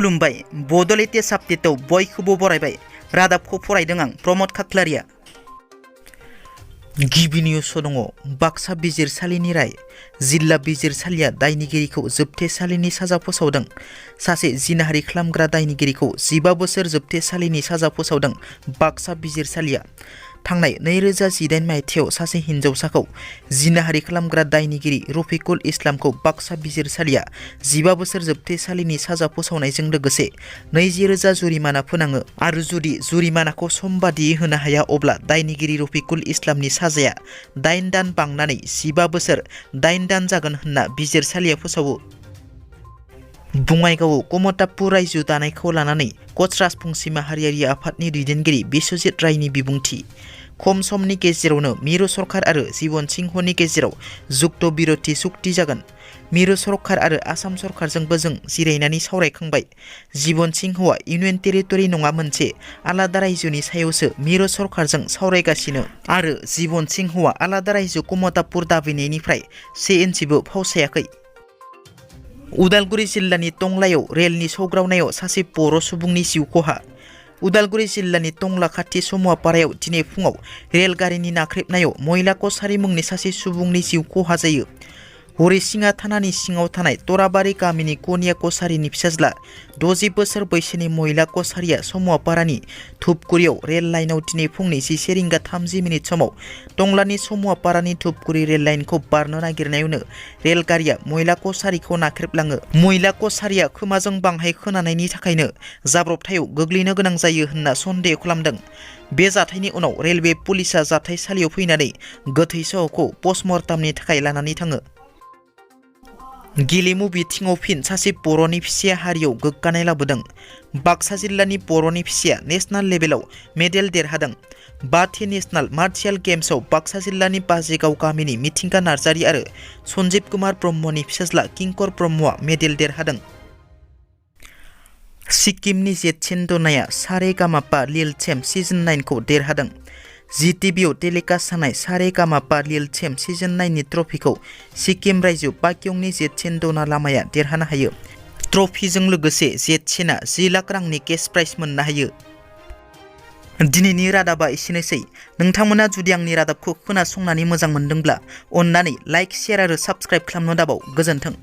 खुलुमबाय बड' लेटेस्ट आपडेटआव बयखौबो बरायबाय रादाबखौ फरायदों आं प्रमद खाख्लारिया। गिबि निउसआव दङ बाक्सा बिजिरसालिनि राय। जिल्ला बिजिरसालिया दायनिगिरिखौ जोबथेसालिनि साजा फोसावदों। सासे जिनाहारि खालामग्रा दायनिगिरिखौ 15 बोसोर जोबथेसालिनि साजा फोसावदों बाक्सा बिजिरसालिया। थांनाय 2018 मायथाइयाव सासे हिनजावसाखौ जिनाहारि खालामग्रा दायनिगिरि रफिकुल इस्लामखौ बाक्सा बिजिरसालिया 15 बोसोर जोबथेसालिनि साजा फोसावनायजों लोगोसे 20,000 जुरिमाना फोनाङो आरो जुदि जुरिमानाखौ सम बादियै होनो हाया अब्ला दायनिगिरि रफिकुल इस्लामनि साजाया 8 दान बांनानै 15 बोसोर 8 दान जागोन होनना बिजिरसालिया फोसावो। बङाइगावआव कमतापुर रायजो दानायखौ लानानै कच राजबंसि माहारियारि आफादनि दैदेनगिरि बिश्वजित रायनि बिबुंथि। खम समनि गेजेरावनो मिरु सरकार आरो जीवन सिंहनि गेजेराव जुक्त बिरति सुक्ति जागोन। मिरु सरकार आरो आसाम सरकारजोंबो जों जिरायनानै सावरायखांबाय। जीवन सिंहआ इउनियन टेरिटरि नङा मोनसे आलादा रायजोनि सायावसो मिरु सरकारजों सावरायगासिनो आरो जीवन सिंहआ आलादा रायजो कमतापुर दाबिनायनिफ्राय 1 इन्सिबो फावसायाखै। उदालगुरि जिल्लानि टंलायाव रेलनि सौग्रावनायाव सासे बर' सुबुंनि जिउ खहा। उदालगुरि जिल्लानि टंला खाथि समुवापारायाव दिनै फुङाव रेलगारिनि नाख्रेबनायाव महिला कसारी मुंनि सासे सुबुंनि जिउ खहा जायो। हरिसिङा थानानि सिङाव थानाय तराबारि गामिनि कनिया कसारीनि फिसाज्ला 60 बोसोर बैसोनि महिला कसारीया समुवापारानि धुपगुरियाव रेल लाइनआव दिनै फुंनि 11:30 समाव टंलानि समुवापारानि धुपगुरि रेल लाइनखौ बारनो नागिरनायावनो रेलगारिया महिला कसारीखौ नाख्रेबलाङो। महिला कसारीया खोमाजों बांहाय खोनानायनि थाखायनो जाब्रबथायाव गोग्लैनो गोनां जायो होनना सन्देह खालामदों। बे जाथायनि उनाव रेलवे पुलिसआ जाथायसालियाव फैनानै गोथै सहखौ पस्टमर्टमनि थाखाय लानानै थाङो। गेलेमु बिथिङाव फिन सासे बर'नि फिसाया हारियाव गोग्गानाय लाबोदों। बाक्सा जिल्लानि बर'नि फिसाया नेशनेल लेभेलाव मेडेल देरहादों। 5थि नेशनेल मार्शियेल गेम्सआव बाक्सा जिल्लानि बाजेगाव गामिनि मिथिंगा नार्जारि आरो सन्जीब कुमार ब्रह्मनि फिसाज्ला किंकर ब्रह्मआ मेडेल देरहादों। सिक्किमनि जेटसिन दनाया सारेगामापा लिल चेम्प सिजन 9 खौ देरहादों। जीटीवीआव टेलिकास्ट जानाय सारेगामापा लिल चेम्प सिजन 9 नि ट्रफिखौ सिक्किम रायजो पाक्यंनि जेटसिन दना लामाया देरहानो हायो। ट्रफिजों लोगोसे जेटसिना 10 लाख रांनि केश प्राइज मोननो हायो। दिनैनि रादाबा एसेनोसै। नोंथांमोना जुदि आंनि रादाबखौ खोनासंनानै मोजां मोनदोंब्ला अन्नानै लाइक, शेयार आरो साबस्क्राइब खालामनो दाबाव। गोजोन्थों।